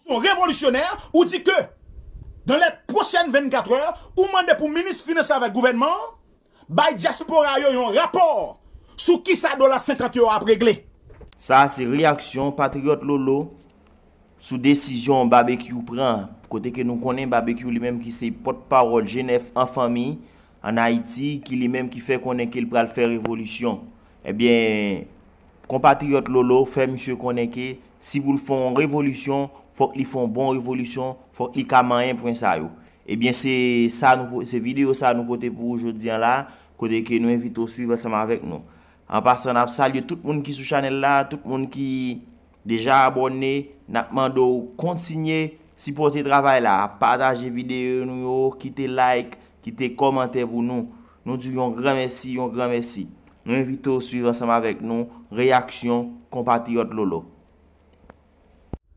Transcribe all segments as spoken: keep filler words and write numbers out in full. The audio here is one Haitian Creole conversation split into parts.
Yon revolisyonè, ou di ke dans les prochaines vingt-quatre heures, ou mande pou minis finans la avèk gouvènman an bay dyaspora yo yon rapò sou kisa dola senkant yo ap regle. Sa a se reyaksyon Patriyòt Lolo sou desizyon Babekyou pran, kote ke nou konnen Babekyou li menm ki se pòtpawòl G nèf an fanmi an Ayiti, ki li menm ki fè konnen ke l pral fè revolisyon. Ebyen, konpatriyòt Lolo fè misye konnen ke si pou l fè yon revolisyon, fòk li fè yon bon revolisyon, fòk li ka manyen pwen sa yo. Ebyen, se sa nou po-, se videyo sa nou pote pou ou jodi an la, kote ke nou envite w swiv ansanm avèk nou. An pasan, n ap salye tout moun ki sou chanèl la, tout moun ki deja abòne, n ap mande w kontinye sipòte travay la, pataje videyo nou yo, kite like, kite kòmantè pou nou. Nou di w yon gran mèsi, yon gran mèsi. Nou envite w swiv ansanm avèk nou reyaksyon konpatriyòt Lolo.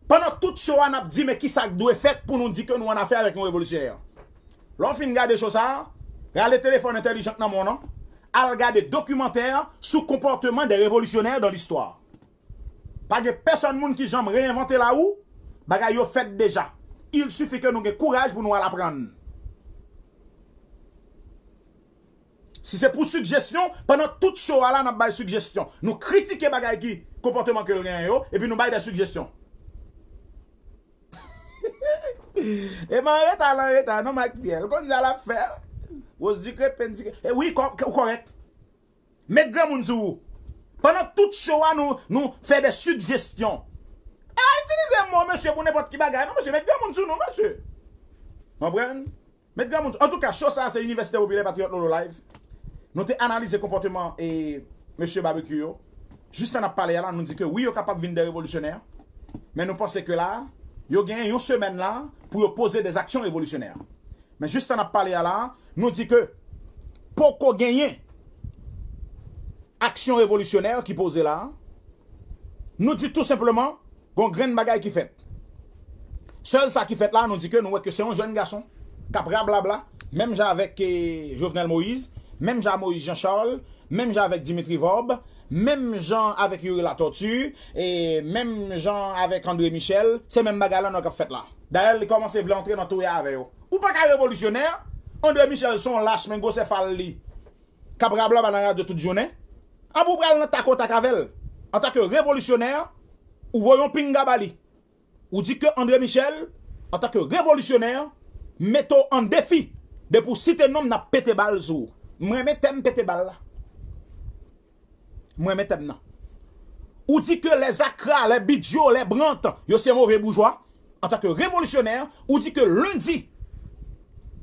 Pandan tout show a, n ap di, men kisa k dwe fèt pou nou di ke nou annafè avèk yon revolisyonè. Lè w fin gade show sa a, rale telefòn entèlijan k nan men w nan, al gade dokimantè sou konpòteman de revolisyonè dan listwa. Pa gen pèsòn moun ki janm reyenvante lawou, bagay yo fèt deja. Il suffit ke nou gen kouraj pou nou al aprann. Si se pou sigjesyon, pandan tout show a la, n ap bay sigjesyon. Nou kritike bagay ki, konpòteman ke l genyen yo, epi nou bay de sigjesyon. E m an reta, l an reta, non, Mike Pierre. L konn sa l ap fè. Rose Ducrépin, di, e wi, kò-, ou kòrèk. Met granmoun sou ou. Pandan tout show a, nou, nou fè de sigjesyon. E pa itilize mo mesye pou nenpòt ki bagay, non, mesye. Met granmoun sou nou, mesye. Konprann? Met granmoun sou. Antouka, show sa a se Inivèsite Popilè Patriyòt Lolo Live. Nou te analize konpòteman e mesye Babekyou yo. Jis tan n ap pale a la, nou di ke wi, yo kapab vin de revolisyonè. Men nou panse ke la, yo genyen yon semèn la pou yo poze de aksyon revolisyonè. Men jis tan n ap pale a la, nou di ke poko genyen aksyon revolisyonè ki poze la. Nou di tou senpleman, gon grenn bagay ki fèt. Sèl sa ki fèt la, nou di ke nou wè ke se yon jèn gason k ap rablabla, menm jan avèk, eh, Jovenel Moïse, menm jan Moïse Jean Charles, menm jan avèk Dimitri Vorbe, menm jan avèk Youri Latortue, e menm jan avèk André Michel, se menm bagay la nan k ap fèt la. Dayè, li kòmanse vle antre nan touye avè yo. Ou pa ka revolisyonè, André Michel se yon lach, men gwosè fal li k ap rablaba nan radyo tout jounen. Anpi w pral nan takotak avè l. Antanke revolisyonè, ou voye yon pinga ba li. Ou di ke André Michel, antanke revolisyonè, mete w an defi. Depi w site non m, n ap pete bal sou ou. M renmen tèm pete bal la. M renmen tèm nan. Ou di ke lè Zakra, lè Bidjo, lè Brandt, yo se move boujwa. Antanke revolisyonè, ou di ke lendi,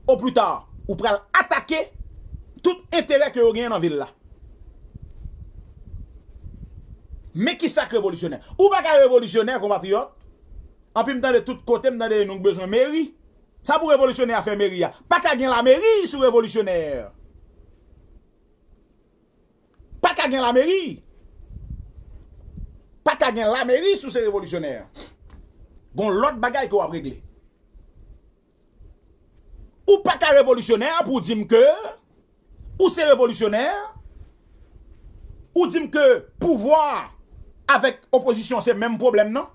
o pli ta, ou pral atake tout enterè ke yo genyen nan vil la. Men kisa k revolisyonè? Ou pa ka revolisyonè, konpatriyòt. Anpi m tande tout kote, m tande nou bezwen meri. Sa pou revolisyonè a fè meri a? Pa ka gen lameri sou revolisyonè. Pa ka gen lameri. Pa ka gen lameri sou se revolisyonè. Gon lòt bagay ke w ap regle. Ou pa ka revolisyonè pou w di m ke ou se revolisyonè. Ou di m ke pouvwa avèk opozisyon se menm pwoblèm nan.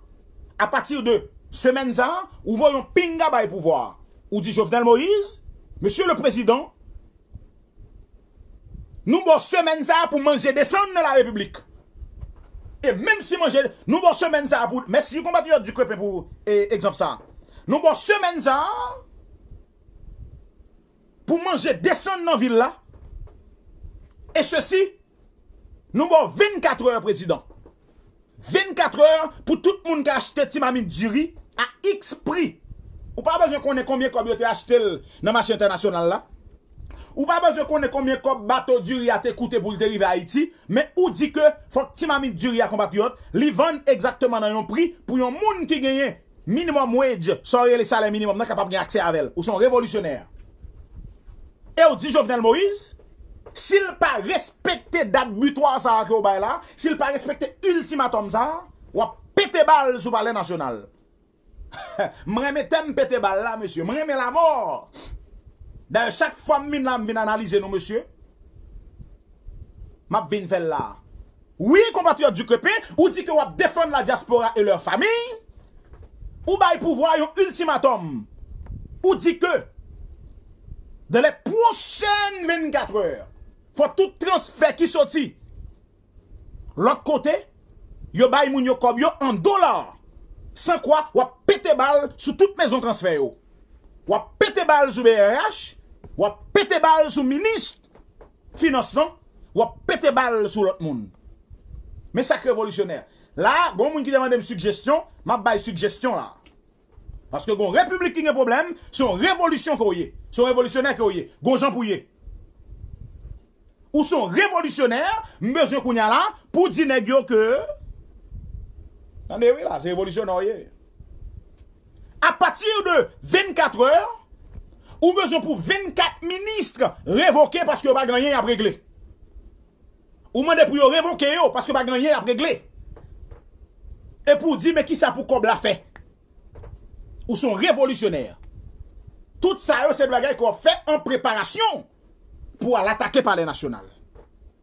Apati de semèn sa a, ou voye yon pinga bay pouvwa a. Ou di Jovenel Moïse, Mesye le Prezidan, nou ba w semèn sa a pou manje desann nan la repiblik. E menm si manje, nou ba w semèn sa a pou, mèsi konpatriyòt Ducrépin pou, e, egzanp sa a. Nou ba w semèn sa a pou manje desann nan vil la. E sesi, nou ba w vennkatrè, prezidan. Vennkatrè pou tout moun ka achte ti mamit diri a iks pri. Ou pa bezwen konnen konbyen kòb yo te achte l nan mache entènasyonal la. Ou pa bezwen konnen konbyen kòb bato diri a te koute pou l te rive Ayiti. Men ou di ke fòk ti mamit diri a, konpatriyòt, li vann egzakteman nan yon pri pou yon moun ki genyen minimum wage, sa w rele salè minimòm nan, kapab gen aksè avè l. Ou se yon revolisyonè. E w di Jovenel Moïse, si l pa respekte dat bitwa sa a ke w bay la, si l pa respekte iltimatòm sa a, w ap pete bal sou Palè Nasyonal. M renmen tèm pete bal la, mesye. M renmen lamò. Dayè, chak fwa m vin la, m vin analize nou, mesye. M ap vin fè l la. Wi, konpatriyòt Ducrépin, ou di ke w ap defann la diaspora et leur famille. Ou bay pouvwa yon iltimatòm. Ou di ke dans les prochaines vingt-quatre heures, fò tout transfè ki soti lòt kote, yo bay moun yo kòb yo an dola. San kwa, w ap pete bal sou tout mezon transfè yo. W ap pete bal sou B R H, w ap pete bal sou minis finans lan, w ap pete bal sou lòt moun. Men sa k revolisyonè. La, gon moun ki te mande m sigjesyon, m ap bay sigjesyon la. Paske gon repiblik ki gen pwoblèm, se yon revolisyon ke w ye. Se yon revolisyonè ke w ye. Gon jan pou w ye. Ou se yon revolisyonè, m bezwen kounye a la pou di nèg yo ke, tande wi la, se revolisyonè w ye. Apati de vennkat è, ou bezwen pou vennkat minis revoke paske yo pa gen anyen y ap regle. Ou mande pou yo revoke yo paske pa gen anyen y ap regle. E pou w di, men kisa pou kòb la fè? Ou se yon revolisyonè. Tout sa yo se de bagay ke w ap fè an preparasyon pou w al atake Palè Nasyonal.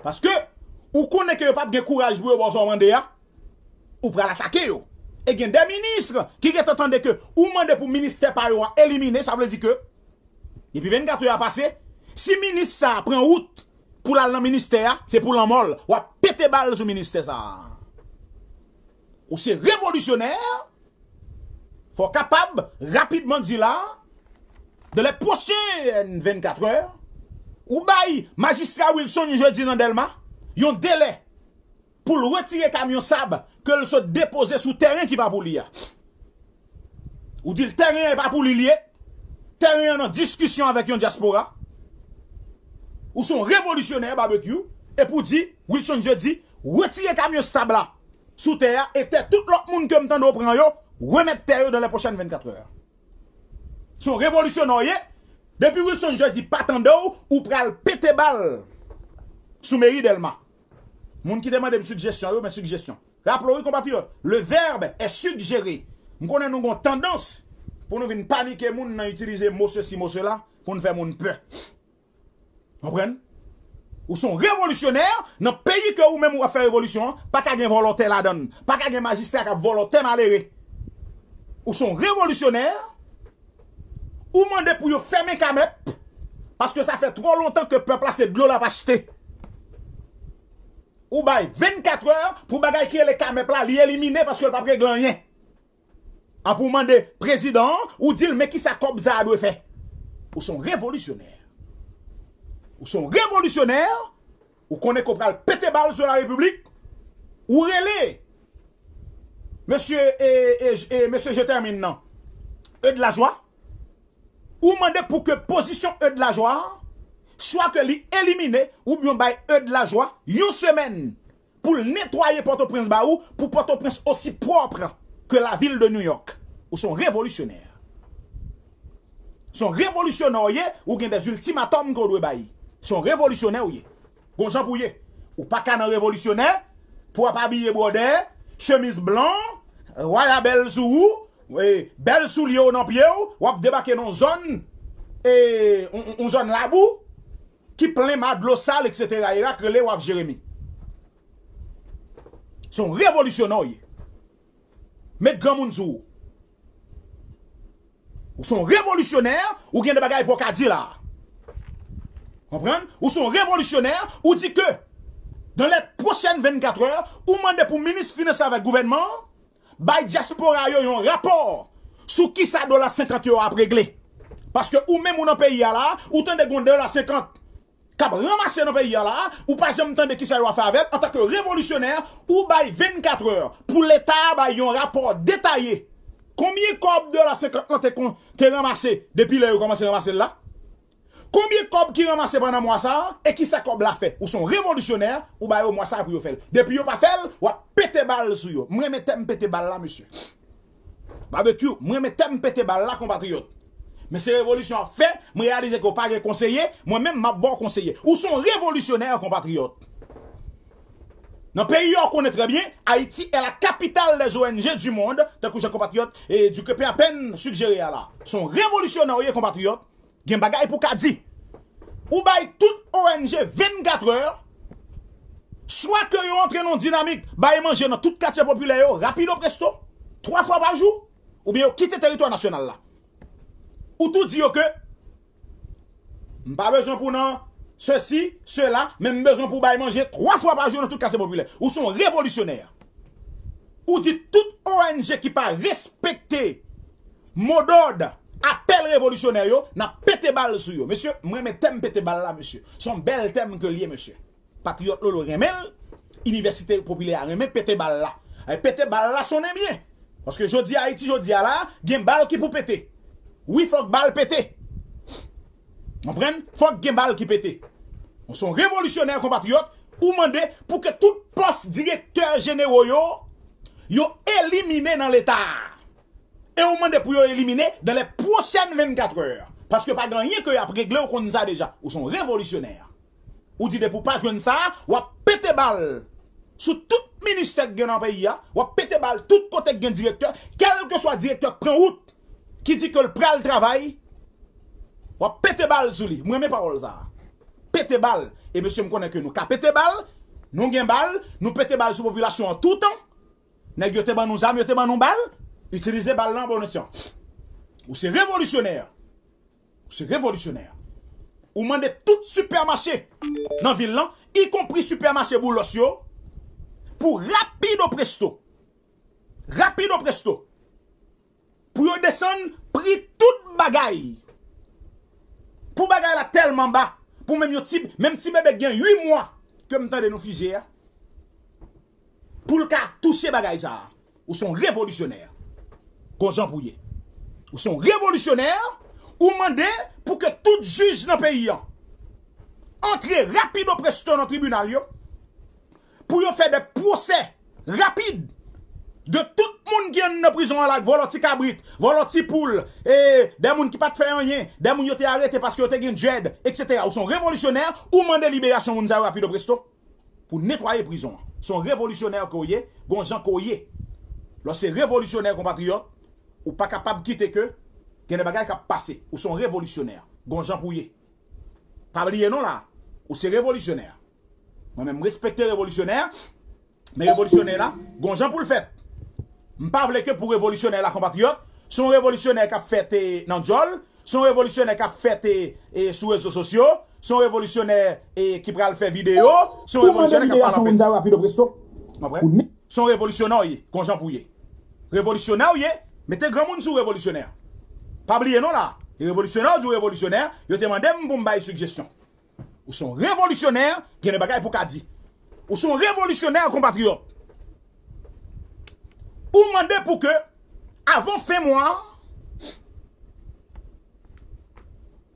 Paske ou konnen ke yo p ap gen kouraj pou yo ba w sa w mande a, ou pral atake yo. E gen de minis ki gentan tande ke ou mande pou ministè pa yo a elimine, sa vle di ke depi vennkat è a pase, si minis sa a pran wout pou l al nan ministè a, se pou lanmò l. W ap pete bal sou ministè sa a. Ou se revolisyonè, fò w kapab rapidman di la, dans les prochaines vingt-quatre heures, ou bay majistra Wilson Jeudi nan Dèlma yon delè pou l retire kamyon sab ke l sot depoze sou tèren ki pa pou li a. Ou di l tèren an pa pou li l ye, tèren an nan diskisyon avèk yon dyaspora. Ou se yon revolisyonè, Babekyou, e pou di Wilson Jeudi retire kamyon sab la sou tè a e tè tout lòt moun ke m tande w pran yo, remèt tè yo dans les prochaines vingt-quatre heures. Se yon revolisyonè w ye. Depi Wilson Jeudi pa tande w, ou pral pete bal sou meri Dèlma. Moun ki te mande m sigjesyon yo, men sigjesyon. Raple w wi, konpatriyòt, le verbe est suggéré. M konnen nou gon tandans pou nou vin panike moun nan itilize mo sesi, mo sela, pou n fè moun pè. Konprann? Ou se yon revolisyonè nan peyi ke ou menm ou ap fè revolisyon an, pa ka gen vòlòtè ladan l, pa ka gen majistra k ap vòlòtè malere. Ou se yon revolisyonè, ou mande pou yo fèmen Kamèp, paske sa fè twò lontan ke pèp la se dlo l ap achte. Ou bay vennkat è pou bagay ki rele Kamèp la, li elimine paske l p ap regle anyen. Apre w mande prezidan an, ou di l, men kisa kòb sa a dwe fè? Ou se yon revolisyonè. Ou se yon revolisyonè, ou konnen ke w pral pete bal sou la repiblik, ou rele mesye, e, e, e, mesye Jetèmin nan, Eudes Lajoie, ou mande pou ke pozisyon Eudes Lajoie a, swa ke li elimine, oubyen w bay Eudes Lajoie yon semèn pou l netwaye Pòtoprens ba ou, pou Pòtoprens osi pwòp ke lavil de New York. Ou se yon revolisyonè. Se yon revolisyonè w ye, ou gen de iltimatòm ke w dwe bay. Se yon revolisyonè w ye. Gon jan pou w ye. Ou pa ka nan revolisyonè, pou w ap abiye bwòdè, chemiz blan, waya bèl sou ou, e, bèl soulye w nan pye w, w ap debake nan yon zòn, e, yon, yon, yon zòn labou, ki plen ma dlo sal, etsetera. Irak rele w ap Jeremi. Se yon revolisyonè w ye. Met granmoun sou ou. Ou se yon revolisyonè, ou gen de bagay pou w ka di la. Konprann? Ou se yon revolisyonè, ou di ke dans les prochaines vingt-quatre heures, ou mande pou minis finans avèk gouvènman an bay dyaspora yo yon rapò sou kisa dola senkant yo ap regle. Paske ou menm ou nan peyi a la, ou tande gon dola senkant k ap ranmase nan peyi a la, ou pa janm tande kisa yo ap fè avè l. Antanke revolisyonè, ou bay vennkat è pou Leta a bay yon rapò detaye. Konbyen kòb dola senkant lan te kon, te ranmase depi lè yo kòmanse ranmase l la? Konbyen kòb ki ranmase pandan mwa sa a, e kisa kòb la fè? Ou se yon revolisyonè, ou ba yo mwa sa a pou yo fè l. Depi yo pa fè l, w ap pete bal sou yo. M renmen tèm pete bal la, mesye. Babekyou, m renmen tèm pete bal la, konpatriyòt. Men se revolisyon w ap fè, m reyalize ke w pa gen konseye, mwen menm m ap ba w konseye. Ou se yon revolisyonè, konpatriyòt. Nan peyi a, w konnen trè byen, Ayiti est la capitale des O N G du monde, tankou jan konpatriyòt, e, Ducrépin apèn sigjere a la. Se yon revolisyonè w ye, konpatriyòt. Gen bagay pou w ka di. Ou bay tout O N G vennkat è, swa ke yo antre nan yon dinamik, bay manje nan tout katye popilè yo, rapido presto, twa fwa pa jou, oubyen yo kite teritwa nasyonal la. Ou tou di yo ke m pa bezwen pou nan sesi, sela, men m bezwen pou bay manje twa fwa pa jou nan tout katye popilè. Ou se yon revolisyonè. Ou di tout O N G ki pa respekte modòd, apèl revolisyonè yo, n ap pete bal sou yo. Mesye, m renmen tèm pete bal la, mesye. Se yon bèl tèm ke l ye, mesye. Patriyòt Lolo renmen l, Inivèsite Popilè a renmen pete bal la. E pete bal la sonnen byen. Paske jodi a, Ayiti, jodi a la, gen bal ki pou pete. Wi, fòk bal pete. Konprann? Fòk gen bal ki pete. Ou se yon revolisyonè, konpatriyòt, ou mande pou ke tout pòs direktè jenero yo, yo elimine nan Leta a. E ou mande pou yo elimine dans les prochaines vingt-quatre heures. Paske pa gen anyen ke y ap regle, ou konn sa deja. Ou se yon revolisyonè. Ou di depi w pa jwenn sa, w ap pete bal sou tout ministè k gen nan peyi a, w ap pete bal tout kote k gen direktè, kèlkeswa direktè k pran wout, ki di ke l pral travay, w ap pete bal sou li. M renmen pawòl sa a. Pete bal. E mesye, m konnen ke nou ka pete bal, nou gen bal, nou pete bal sou popilasyon an toutan. Nèg yo te ban nou zam, yo te ban nou bal, itilize bal lan a bon esyan. Ou se revolisyonè. Ou se revolisyonè. Ou mande tout sipèmache nan vil lan, ikonpri sipèmache Boulos yo, pou rapido presto. Rapido presto. Pou yo desann pri tout bagay. Pou bagay la tèlman ba, pou menm yon ti, menm ti bebe k gen uit mwa ke m tande nou fizye a, pou l ka touche bagay sa a. Ou se yon revolisyonè. Gon jan pou ye. Ou se yon revolisyonè, ou mande pou ke tout jij nan peyi an antre rapido presto nan tribinal yo, pou yo fè de pwosè rapid de tout moun ki anndan prizon an la, vòlò ti kabrit, vòlò ti poul, e de moun ki pa t fè anyen, de moun yo te arete paske yo te gen djèd, etsetera. Ou se yon revolisyonè, ou mande liberasyon moun sa yo rapido presto. Pou netwaye prizon an. Se yon revolisyonè ke w ye, gon jan ke w ye. Lè w se revolisyonè, konpatriyòt, ou pa kapab kite ke gen de bagay k ap pase. Ou se yon revolisyonè. Gon jan pou w ye. Pa bliye non la. Ou se revolisyonè. Mwen menm, m respekte revolisyonè, men revolisyonè la, gon jan pou l fèt. M pa vle ke pou revolisyonè la, konpatriyòt, se yon revolisyonè k ap fèt, e, nan djòl, se yon revolisyonè k ap fèt, e, e, sou rezo sosyo, se yon revolisyonè, e, ki pral fè videyo, se yon revolisyonè k ap pale anpil. Pou mande liberasyon moun sa yo rapido presto. Konprann? Se yon revolisyonè w ye, gon jan pou w ye. Revolisyonè w ye, mete granmoun sou revolisyonè. Pa bliye non la. E revolisyonè w di w revolisyonè, yo te mande m pou m bay sigjesyon. Ou se yon revolisyonè, gen de bagay pou w ka di. Ou se yon revolisyonè, konpatriyòt. Ou mande pou ke, avan fen mwa,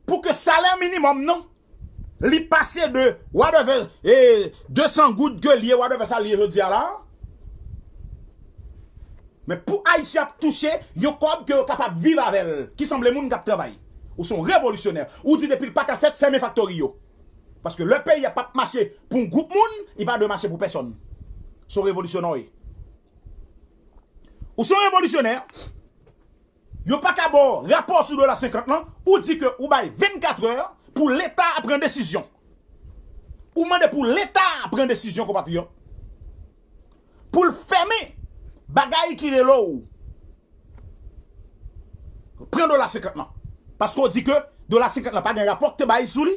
pou ke salè minimòm nan, li pase de whatever, e, de san goud ke l ye, whatever sa l ye jodi a la. Men pou Ayisyen ap touche yon kòb ke yo kapab viv avè l, ki sanble moun k ap travay. Ou se yon revolisyonè. Ou di depi l pa ka fèt, fèmen faktori yo. Paske lè peyi a p ap mache pou yon gwoup moun, li pa dwe mache pou pèsòn. Se yon revolisyonè w ye. Ou se yon revolisyonè. Yo pa ka ba w rapò sou dola senkant lan, ou di ke ou bay vennkat è pou Leta a pran desizyon. Ou mande pou Leta a pran desizyon, konpatriyòt. Pou l fèmen bagay ki rele w pran dola senkant lan. Paske w di ke dola senkant lan pa gen rapò k te bay sou li.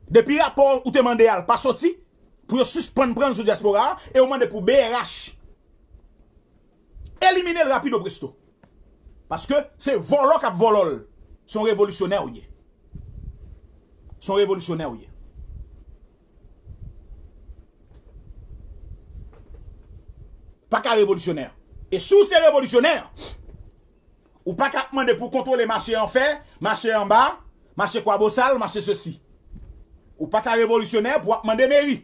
Depi rapò ou te mande a l pa soti, pou yo sispann pran l sou dyaspora a, e w mande pou B R H elimine l rapido presto. Paske se vòlò k ap vòlò l. Se yon revolisyonè w ye. Se yon revolisyonè w ye. Pa ka revolisyonè. E si w se revolisyonè, ou pa ka ap mande pou kontwole mache anfè, mache anba, mache Kwabosal, mache sesi. Ou pa ka revolisyonè pou w ap mande meri.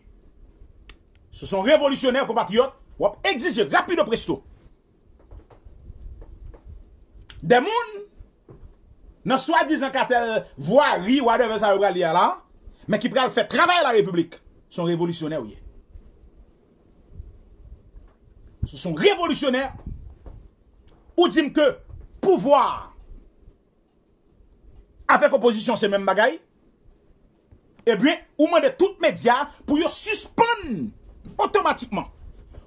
Si w se yon revolisyonè, konpatriyòt, w ap egzije rapido presto. De moun nan swadizan katèl vwari, whatever sa yo pral ye a la, men ki pral fè travay larepiblik. Se yon revolisyonè w ye. Si w se yon revolisyonè, ou di m ke pouvwa avèk opozisyon se menm bagay, ebyen, ou mande tout medya pou yo sispann otomatikman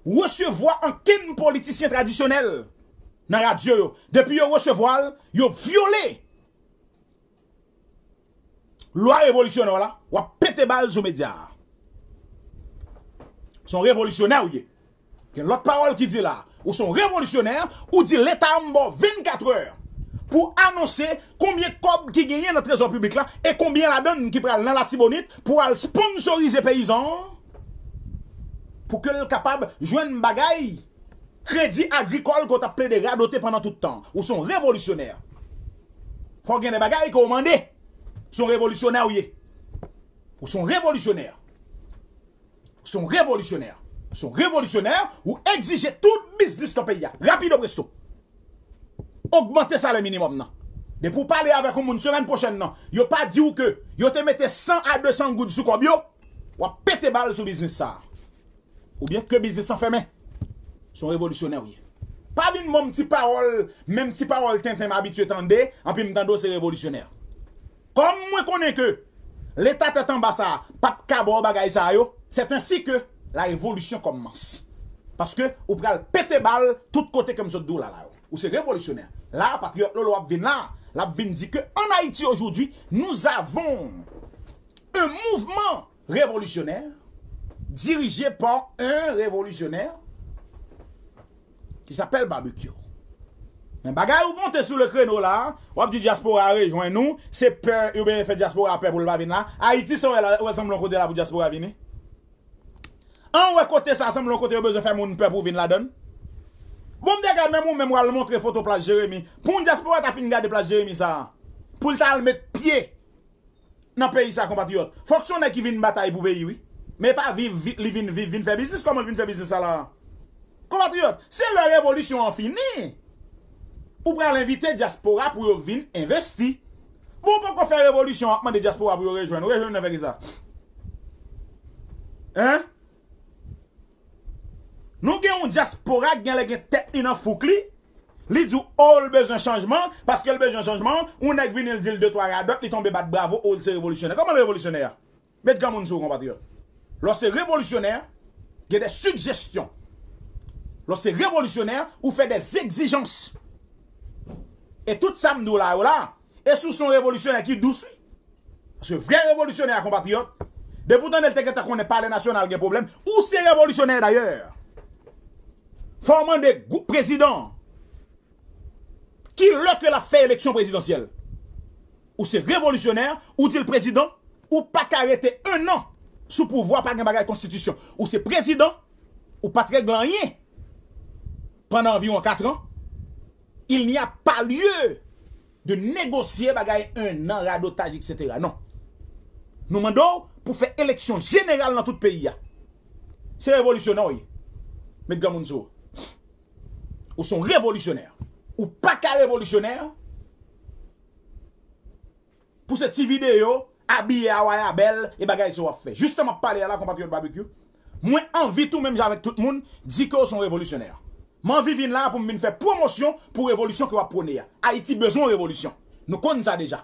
resevwa ankenn politisyen tradisyonèl nan radyo yo. Depi yo resevwa l, yo vyole lwa revolisyonè w la, w ap pete bal sou medya a. Se yon revolisyonè w ye. Gen lòt pawòl ki di la, ou se yon revolisyonè, ou di Leta an ba w vennkatrè pou anonse konbyen kòb ki genyen nan trezò piblik la e konbyen ladann ki pral nan Latibonit pou al sponsorize peyizan an pou ke l kapab jwenn bagay kredi agrikòl ke w t ap plede radote pandan tout tan. Ou se yon revolisyonè. Fò w gen de bagay ke w mande. Se yon revolisyonè w ye. Ou se yon revolisyonè. Ou se yon revolisyonè. Ou se yon revolisyonè, ou egzije tout biznis nan peyi a. Rapido presto. Ogmante salè minimòm nan. Depi w pale avèk yon moun semèn pwochèn nan, yo pa di w ke yo te mete san a de san goud sou kòb yo, w ap pete bal sou biznis sa a. Oubyen ke biznis lan fèmen. Se yon revolisyonè w ye. Pa vin ban m ti pawòl, menm ti pawòl tenten m abitye tande, anpi m tande w se revolisyonè. Kòm mwen konnen ke Leta tèt anba sa a p ap ka ba w bagay sa a yo, c'est ainsi que la révolution commence. Paske ou pral pete bal tout kote ke m sot di w la la yo. Ou se revolisyonè. La, Patriyòt Lolo ap vin la, l ap vin di ke en Haïti aujourd'hui, nous avons un mouvement révolutionnaire dirigé par un révolutionnaire qui s'appelle Barbecue. Men bagay ou monte sou le kreno la, w ap di dyaspora a rejwenn ou, se pè, oubyen fè dyaspora a pè pou l pa vin la. Ayiti, sa w wè la, w wè sanble yon kote la pou dyaspora vini? An wè kote sa sanble yon kote yo bezwen fè moun pè pou vin ladann? Bon, m te ka menm ou menm w al montre foto plas Jeremi. Pou yon dyaspora ta fin gade plas Jeremi sa a, pou l ta al met pye nan peyi sa, konpatriyòt. Fòk se yon nèg ki vin batay pou peyi, wi. Men pa viv, vi- li vin viv, vin fè biznis. Kòman l vin fè biznis sa la? Konpatriyòt, se lè revolisyon an fini, ou pral envite dyaspora pou yo vin envesti. Bon, ou poko fè revolisyon, w ap mande dyaspora pou yo rejwenn. Ou rejwenn nan fè kisa? Hein? Nou gen yon dyaspora ki genlè gen tèt li nan fouk li. Li di w, o, l bezwen chanjman, paske l bezwen chanjman, yon nèg vini l di l de twa radòt, li tonbe bat bravo, o, l se revolisyonè. Kòman l revolisyonè a? Met granmoun sou ou, konpatriyòt. Lè w se revolisyonè, gen de sijesyon. Lè w se revolisyonè, ou fè de egzijans. E tout sa m di w la yo la, e si w se yon revolisyonè ki dous, wi. Paske vrè revolisyonè a, konpatriyòt, depi w tande l te gentan konnen Palè Nasyonal gen pwoblèm, ou se revolisyonè dayè. Fò w mande gwoup prezidan an, ki lè ke l ap fè eleksyon prezidansyèl? Ou se revolisyonè, ou di l prezidan, ou pa ka rete en an sou pouvwa, pa gen bagay konstitisyon. Ou se prezidan, ou pa t regle anyen pandan anviwon kat an. Il n'y a pas lieu de négocier bagay en an, radotaj, et cetera. Non. Nou mande w pou fè eleksyon jeneral nan tout peyi a. Se revolisyonè w ye. Met granmoun sou ou. Ou se yon revolisyonè. Ou pa ka revolisyonè pou se ti videyo, abiye a wayabèl e bagay sa w ap fè. Jistan m ap pale a la, konpatriyòt Barbecue, mwen anvi tou menm jan avèk tout moun di ke w se yon revolisyonè. M anvi vin la pou m vin fè pwomosyon pou revolisyon ke w ap pwone a. Ayiti bezwen yon revolisyon. Nou konn sa deja.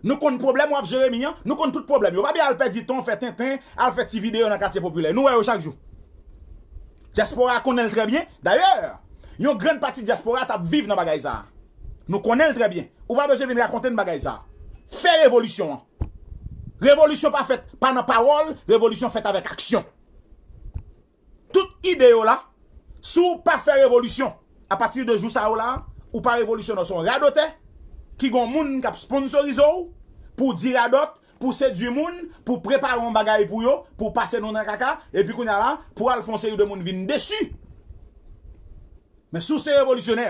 Nou konn pwoblèm w ap Jeremi an, nou konn tout pwoblèm yo. Pa byen al pèdi tan, fè tenten, al fè ti videyo nan katye popilè. Nou wè yo chak jou. Dyaspora a konnen l trè byen. Dayè, yon grann pati dyaspora a t ap viv nan bagay sa a. Nou konnen l trè byen. Ou pa bezwen vin rakonte n bagay sa a. Fè revolisyon an. Revolisyon pa fèt pa nan pawòl, revolisyon fèt avèk aksyon. Tout ide yo la, si w pa fè revolisyon, apati de jou sa yo la, ou pa revolisyonè, w se yon radotè ki gen yon moun k ap sponsorize w pou w di radòt, pou w sedui moun, pou w prepare yon bagay pou yo, pou w pase nou nan kaka, epi kounye a la, pou w al fè yon seri de moun vin desi. Men si w se revolisyonè,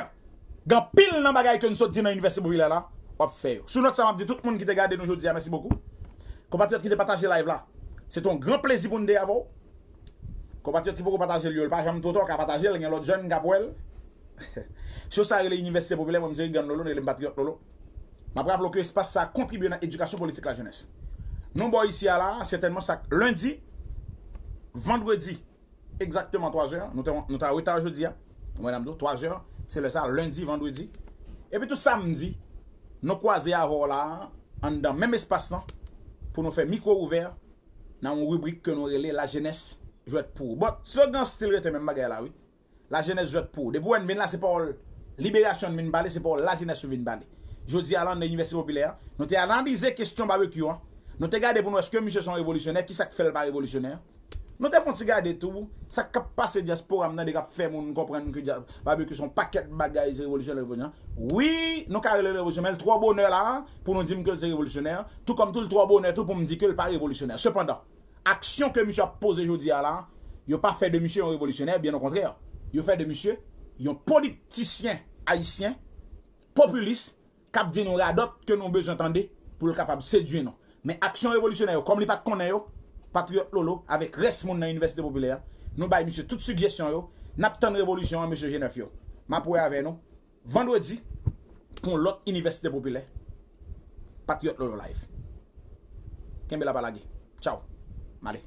gen anpil nan bagay ke n sot di nan Inivèsite Popilè la, w ap fè yo. Sou nòt sa, m ap di tout moun ki te gade nou jodi a, mèsi bokou. Konpatriyòt ki te pataje live la, se te yon gran plezi pou n te avè w. Konpatriyòt ki poko pataje l yo, l pa janm twò ta, w ka pataje l, gen lòt jèn k ap wè l. Show sa rele Inivèsite Popilè, mwen m se Regan Lolo, nou rele m Patriyòt Lolo. M ap raple w ke espas sa a kontribye nan edikasyon politik lajenès. Nou ba w isi a la, sètènman chak lendi, vandredi, egzakteman twa zè, nou te, nou te an reta jodi a. Mwen, m ap di w, twa zè, se lè sa, lendi, vandredi. Epi tou samdi, nou kwaze avè w la, anndan menm espas lan, pou nou fè mikwo ouvè nan yon ribrik ke nou rele La Jeunesse Jwèt Pou Ou. Bon, slogan still rete menm bagay la, wi. La Jeunesse Jwèt Pou Ou. Depi w wè n vin la, se pawòl Liberasyon n vin pale, se pa w lajenès ou vin pale. Jodi a la, nan Inivèsite Popilè a, nou te analize kesyon Babekyou an. Nou te gade pou nou èske misye se yon revolisyonè, ki sa k fè l pa revolisyonè. Nou te fè yon ti gade tou, sa k ap pase dyaspora m tande k ap fè moun konprann ke dya- Babekyou se yon pakèt bagay, se revolisyonè, revolisyonè. Wi, nou ka rele l revolisyonè, men l twò bonè la a pou nou di m ke l se revolisyonè, tou kòm tou l twò bonè tou pou m di ke l pa revolisyonè. Sepandan, aksyon ke misye ap poze jodi a la, yo pa fè de misye yon revolisyonè, byen okontrè. Yo fè de misye yon politisyen ayisyen, popilis, k ap di nou radòt ke nou bezwen tande pou l kapab sedui nou. Men aksyon revolisyonè yo, kòm li pa t konnen yo, Patriyòt Lolo avèk rès moun nan Inivèsite Popilè a, nou bay misye tout sigjesyon yo, n ap tann revolisyon an, mesye G nèf yo. M ap wè avè nou vandredi pou yon lòt Inivèsite Popilè, Patriyòt Lolo Live. Kenbe la, pa lage. Tchaw. M ale.